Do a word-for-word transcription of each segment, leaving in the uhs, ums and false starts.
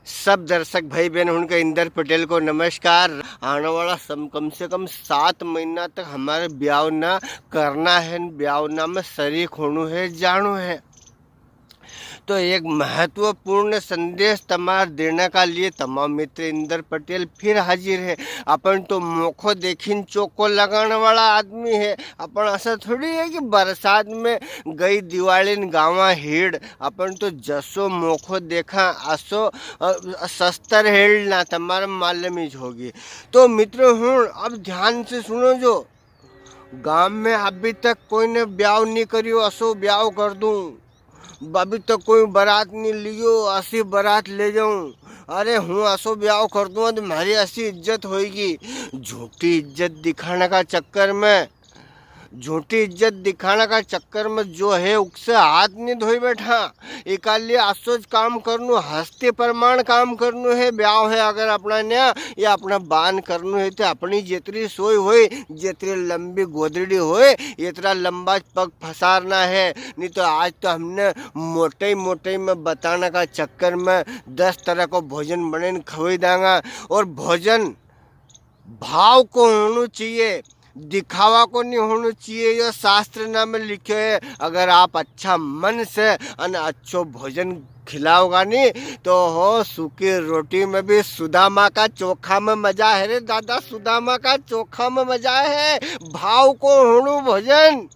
सब दर्शक भाई बहन हुण के इंदर पटेल को नमस्कार। आने वाला सम-, कम से कम सात महीना तक हमारे ब्याव ना करना है, ब्याव ना में शरीक होणू है, जाणू है। तो एक महत्वपूर्ण संदेश तमार देने का लिए तमाम मित्र इंदर पटेल फिर हाजिर है। अपन तो मोखो देखिन चौको लगाने वाला आदमी है। अपन ऐसा थोड़ी है कि बरसात में गई दिवाली न गावा हीड़। अपन तो जसो मोखो देखा, असो, अ, शस्त्र हेलना, तमारे मालूम ही होगी। तो मित्र हुण, अब ध्यान से सुनो जो, गाम में अभी तक कोई ने ब्याव नी करियो, असो ब्याव कर दूं। अभी तक कोई बारात नी लियो, असी बारात ले जाऊं। अरे, हूँ असो ब्याव कर दूं तो म्हारी असी इज्जत होएगी। झूठी इज्जत दिखाने का चक्कर में, झूठी इज्जत दिखाने का चक्कर में जो है, उकसे हाथ नी धोई बैठा। इकालिए असो ज काम करनू, हस्ती प्रमाण काम करनू है। ब्याव है अगर अपना न्या, या अपना बान करनू है, तो अपनी जितरी सोई होए, जितरी लंबी गोदड़ी होए, इतरा लंबा ज पग फसारना है। नी तो आज तो हमने मोटे मोटे में बताने का चक्कर में दस तरह को भोजन बने खवाई दांगा। और भोजन भाव को होणो चाहिए, दिखावा को नी होणो चाहिए। यो शास्त्र ना में लिख्यो है, अगर आप अच्छा मन से अन अच्छो भोजन खिलाओगा नी, तो हो सूखी रोटी में भी सुदामा का चोखा में मजा है रे दादा, सुदामा का चोखा में मजा है। भाव को होणो भोजन,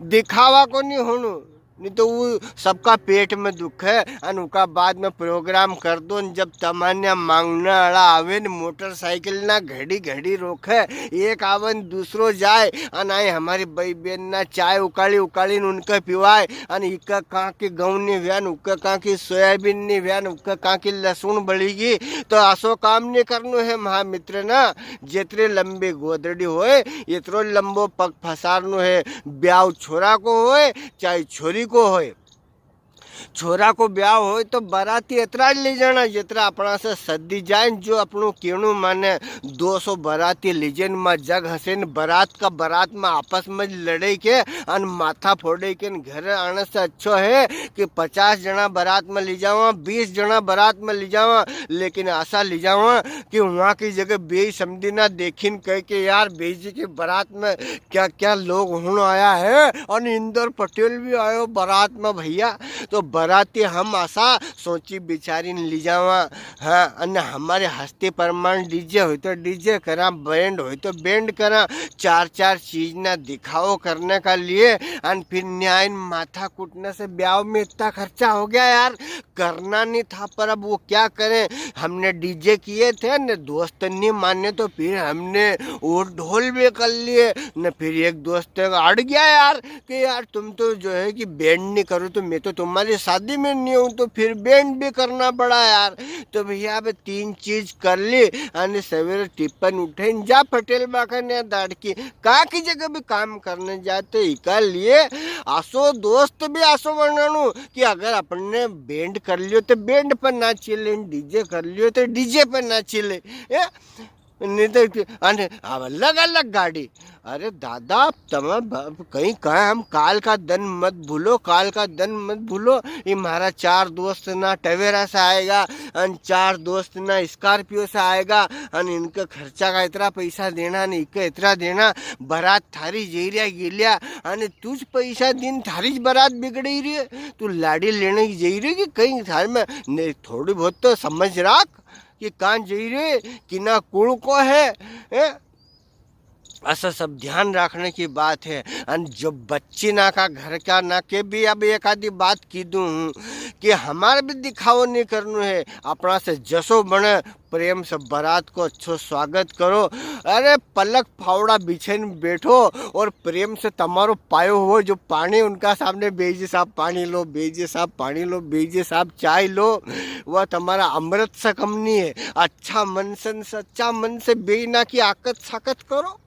दिखावा को नी होणो। नी तो वो सबका पेट में दुखे। अन उका बाद में प्रोग्राम कर दो न, जब तमान्या मांगने वाला आवे न, मोटरसाइकिल ना घड़ी घड़ी रोके, एक आवे न दूसरो जाए। अन आई हमारी बई बेन ना चाय उकाली उकाली न उनके पिवाए। अन इके कां की गहूं नी व्या न, उके कां की सोयाबीन नी व्या न, उके कां की लहसुन बळीगी। तो असो काम नी करनो है महामित्र ना। जितरी लंबी गोदड़ी होए, इतरो लंबो पग फसारनो है। ब्याव छोरा को होए, चाहे छोरी को होए। छोरा को ब्याव होए तो बाराती इतरा ले जाना, जितरा अपना से सदी जाए, जो अपनो केणो माने। दो सौ बाराती ले जाए, मां जग हसे न बारात का बारात में आपस में लड़े के अन माथा फोड़े के न घर आने से अच्छो है कि पचास जना बारात में ले जावा, बीस जना बारात में ले जावा, लेकिन असा ले जावा कि वहाँ की जगह बेई समझी ना देखिन कह के, "यार, बेई जी की बारात में क्या क्या लोग हुण आया है, अन इंदर पटेल भी आयो बारात में भैया।" तो बाराती हम असा सोची बिचारी ने ले जावा। हाँ, अन हमारे हस्ती प्रमाण डीजे होय तो डीजे करा, बैंड होय तो बैंड करा, चार चार चीज ना दिखावो करने का लिए। अन फिर न्याय माथा कूटने से ब्याव में इतना खर्चा हो गया यार, करना नी था, पर अब वो क्या करें, हमने डीजे किए थे न, दोस्त नी माने तो फिर हमने वो ढोल भी कर लिए न। फिर एक दोस्त अड़ गया यार कि यार तुम तो जो है कि बैंड नी करो तो मैं तो तुम्हारी शादी में नी हूँ, तो फिर बैंड भी करना पड़ा यार। तो भैया अब तीन चीज कर ली, अने सवेरे टिप्पन उठे न जा पटेल बा का ने दाड़की का की जगह भी काम करने जाते। इका लिए आसो दोस्त भी आसो बनानो कि अगर अपन ने बैंड कर लियो तो बैंड पर नाची ले, डीजे कर लियो तो डीजे पर नाची ले। ए? नी तो कि-, अने अब अलग अलग गाड़ी। अरे दादा, तमे ब-, कहीं कहा हम काल का दिन मत भूलो, काल का दिन मत भूलो। ये म्हारा चार दोस्त ना टवेरा से आएगा, अन चार दोस्त ना स्कॉर्पियो से आएगा, अन इनके खर्चा का इतरा पैसा देना, ने इके इतरा देना। बारात थारी जई रिया गेल्या, अने तू ज पैसा दिन थारी ज बारात बिगड़ई रियो। तू लाड़ी लेने की जई रियो कि कहीं थारे में ने, थोड़ी बहुत तो समझ राख कि कां जई रियो, किना कुल को है, हैं? असा सब ध्यान राखने की बात है। अन जो बच्ची ना का घर का ना के भी अब एक आधी बात की दूं हूँ कि हमारे भी दिखावो नी करनो है, अपना से जसो बने प्रेम से बारात को अच्छो स्वागत करो। अरे पलक फावड़ा बिछे न बैठो और प्रेम से तमारो पायो हुओ जो पानी उनका सामने, "बेजी साहब पानी लो, बेजी साहब पानी लो, बेजी साहब चाय लो।" वह तमारा अमृत से कम नी है। अच्छा मन से, सच्चा मन से बेई ना की आकत साकत करो।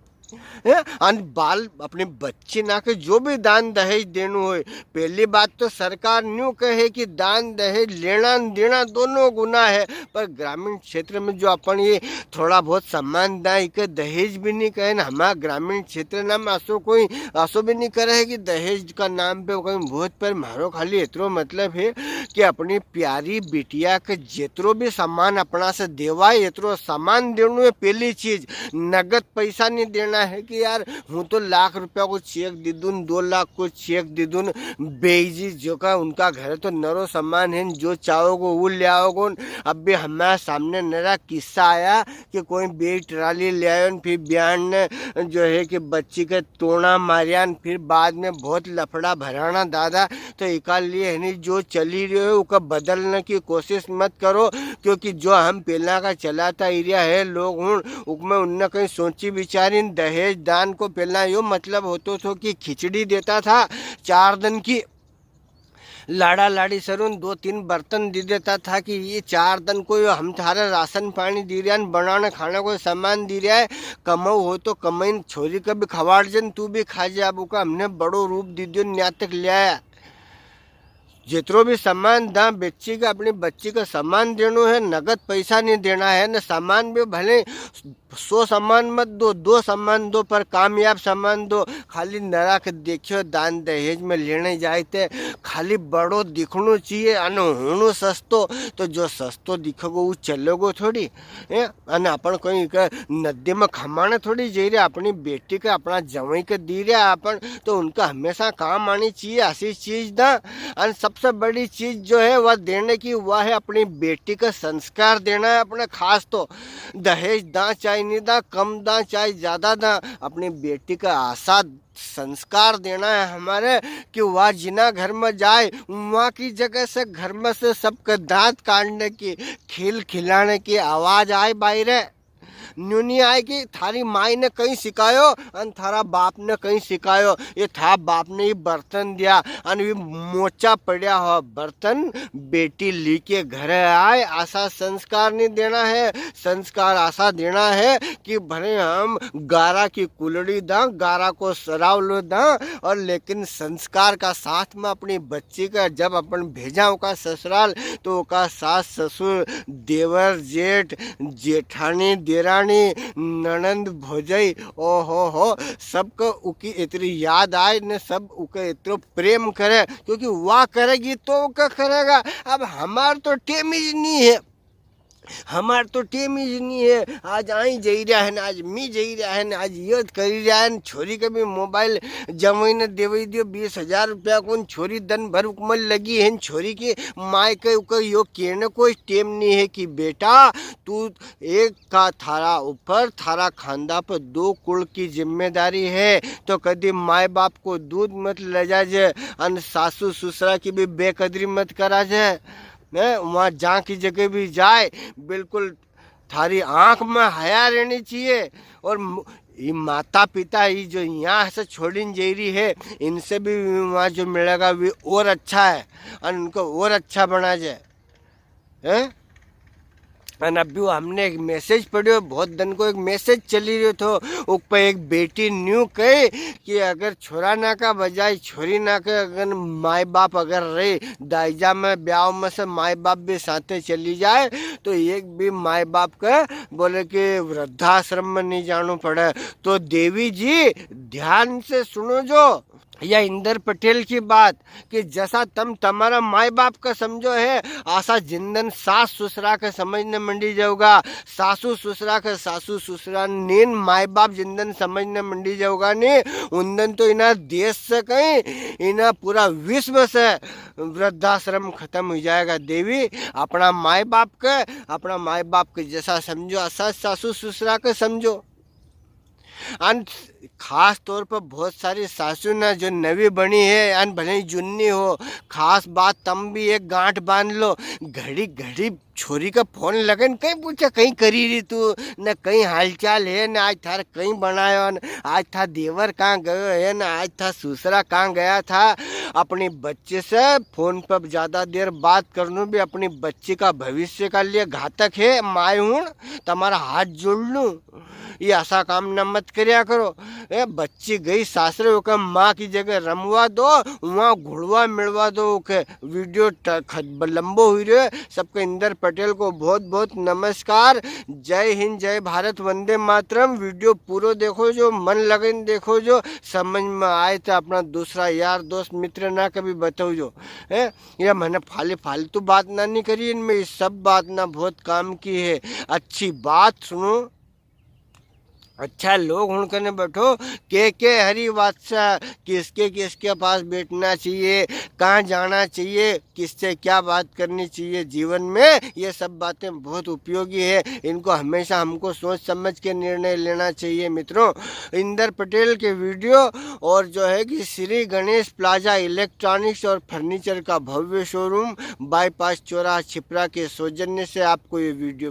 हैं? अन बाल, अपनी बच्ची ना के जो भी दान दहेज देणु होय, पहली बात तो सरकार न्यू कहे कि दान दहेज लेना न देना दोनों गुना है, पर ग्रामीण क्षेत्र में जो अपन ये थोड़ा बहुत सामान दां, इके दहेज भी नहीं कहे ना। हमारा ग्रामीण क्षेत्र ना में असो कोई, असो भी नहीं करे है कि दहेज का नाम पे कोई बहुत, पर म्हारो खाली इतरो मतलब है कि अपनी प्यारी बिटिया के जितरो भी सामान अपना से देवाय, इतरो सामान देणु है। पहली चीज, नगद पैसा नहीं देना है कि यार, हूँ तो लाख रुपया को चेक दे दूँ, दो लाख को चेक दे दूँ। बेईजी जो का उनका घर तो नरो सामान है, जो चाहोगो वो ले आओगो। अब भी हमारे सामने नरा किस्सा आया कि कोई बेई ट्राली ले आयो न, फिर ब्याण ने जो है कि बच्ची के तोड़ा मारिया न, फिर बाद में बहुत लफड़ा भराना दादा। तो इका लिए है नी, जो चली रह्यो है, उका बदलने की कोशिश मत करो, क्योंकि जो हम पहला का चलाता एरिया है लोग हुण, उकमें उनने कहीं सोची विचारी न। दहेज दान को पहला यो मतलब होतो थो कि खिचड़ी देता था चार दिन की, लाड़ा लाड़ी सरुन दो तीन बर्तन दे देता था कि ये चार दिन को यो हम थारे राशन पानी दे रिया है, बनाने खाने को सामान दे रिया है, कमाऊ हो तो कमाई न छोरी का भी खवाड़ जन, तू भी खा जा। अब उका हमने बड़ो रूप दे दियो, न्या तक ले आया। जितरो भी सामान दां बच्ची का, अपनी बच्ची का सामान देणो है, नगद पैसा नहीं देना है, न सामान भी भले सौ सामान मत दो, दो सामान दो, पर कामयाब सामान दो। खाली नरा के देखियो, दान दहेज में लेने जाए ते खाली बड़ो दिखणो चाहिए, अन होणो सस्तो, तो जो सस्तो दिखेगो वो चलेगो थोड़ी। हैं? अने अपन कोई के नदी में खमाने थोड़ी जई रिया, अपनी बेटी के, अपना जवाई के दी रिया अपन, तो उनका हमेशा काम आनी चाहिए ऐसी चीज दां। अन सबसे बड़ी चीज जो है वह देने की, वह है अपनी बेटी का संस्कार देना है अपने खास। तो दहेज दां चाहे नहीं दां, कम दां चाहे ज्यादा दां, अपनी बेटी का आशा संस्कार देना है हमारे कि वह जिना घर में जाए, वहाँ की जगह से घर में से सबके दांत काढ़ने की, खिल खिलाने की आवाज आए बाहरे। न्यू नी आए कि थारी माई ने कहीं सिखायो अन थारा बाप ने कहीं सिखायो। ये था बाप ने ही बर्तन दिया अन वी मोचा पड़या हो बर्तन, बेटी ली के घर आए, असा संस्कार नहीं देना है। संस्कार असा देना है कि भले हम गारा की कुलड़ी दां, गारा को सरावलो दां, और लेकिन संस्कार का साथ में अपनी बच्ची का जब अपन भेजा उका ससुराल, तो उका सास ससुर, देवर जेठ, जेठानी, देरानी, ननंद, भौजाई, ओ हो हो, सबको उकी इतरी याद आए ने सब उके इतरो प्रेम करे, क्योंकि वा करेगी तो उके करेगा। अब हमार तो टेम ईज नी है, हमार तो टेम ईज नी है। आज आई जई रिया है ना, आज मी जई रिया है ना, आज यो करी रिया है ना, छोरी के भी मोबाइल जमाई ने देवई दियो बीस हजार रुपया को, छोरी दन भर उकमल लगी है, छोरी की माय के उके यो कहने को टेम नी है कि बेटा तू एक का थारा ऊपर, थारा खांदा पर दो कुल की जिम्मेदारी है, तो कदी माय बाप को दूध मत ले जाजे, अन सासू ससुरा की भी बेकदरी मत कराजे। हैं, वहाँ जहाँ की जगह भी जाए, बिल्कुल थारी आंख में हया रहनी चाहिए। और म-, ये माता पिता, ये जो यहाँ से छोड़ीन जई रही है, इनसे भी वहाँ जो मिलेगा, वे और अच्छा है, और उनको और अच्छा बनाजे। हैं? अन अभी वो हमने एक मैसेज पढ़्यो, बहुत दिन को एक मैसेज चली रह्यो थो, उक पे एक बेटी न्यू कहे कि अगर छोरा ना का बजाय छोरी ना के अगर माय बाप अगर रहे, दायजा में ब्याव में से माय बाप भी साथे चली जाए, तो एक भी माय बाप के बोले कि वृद्धाश्रम में नहीं जानो पड़े। तो देवी जी ध्यान से सुनो जो, या इंदर पटेल की बात कि जसा तम तमारा माय बाप का समझो है, आसा जिंदन सास ससुरा के समझने मंडी जाओगा। सासू ससुरा के सासू ससुरा नीन माय बाप जिंदन समझने मंडी जाओगा नी, उन्दन तो इना देश से कहीं, इना पूरा विश्व से वृद्धाश्रम खत्म हो जाएगा। देवी, अपना माय बाप के, अपना माय बाप के जसा समझो, असा सासू ससुरा के समझो। अन खास तौर पर बहुत सारी सासू ना जो नवी बनी है, अन भले ही जुन्नी हो, खास बात तम भी एक गांठ बांध लो। घड़ी घड़ी छोरी का फोन लगन कहीं पूछे, "कहीं करी रही तू, न कहीं हालचाल है, न आज थार कहीं बनायो, न आज था देवर कहाँ गयो है, न आज था ससुरा कहाँ गया था।" अपनी बच्ची से फोन पर ज्यादा देर बात करनू भी अपनी बच्ची का भविष्य का लिए घातक है। माय हुण, तमारा हाथ जोड़ लूं, ये असा काम ना मत करया करो। ए, बच्ची गई सासरे, ओके माँ की जगह रमवा दो, वहाँ घुलवा मिलवा दो, ओके। वीडियो ट-, ख-, ब-, लंबो हुई रह्यो है। सबके इंदर पटेल को बहुत बहुत नमस्कार। जय हिंद, जय भारत, वंदे मातरम। वीडियो पूरो देखो जो, मन लगन देखो जो, समझ में आए तो अपना दूसरा यार दोस्त मित्र ना कभी बताओ जो, है। ये मैंने फाली फालतू बात ना नहीं करी, इनमें ये सब बात ना बहुत काम की है। अच्छी बात सुनो, अच्छा लोग हुण कने बैठो, के के हरी बात सा, किसके किसके पास बैठना चाहिए, कहाँ जाना चाहिए, किससे क्या बात करनी चाहिए जीवन में, ये सब बातें बहुत उपयोगी है। इनको हमेशा हमको सोच समझ के निर्णय लेना चाहिए मित्रों। इंदर पटेल के वीडियो और जो है कि श्री गणेश प्लाजा इलेक्ट्रॉनिक्स और फर्नीचर का भव्य शोरूम, बाईपास चौराहा छिपरा के सौजन्य से आपको ये वीडियो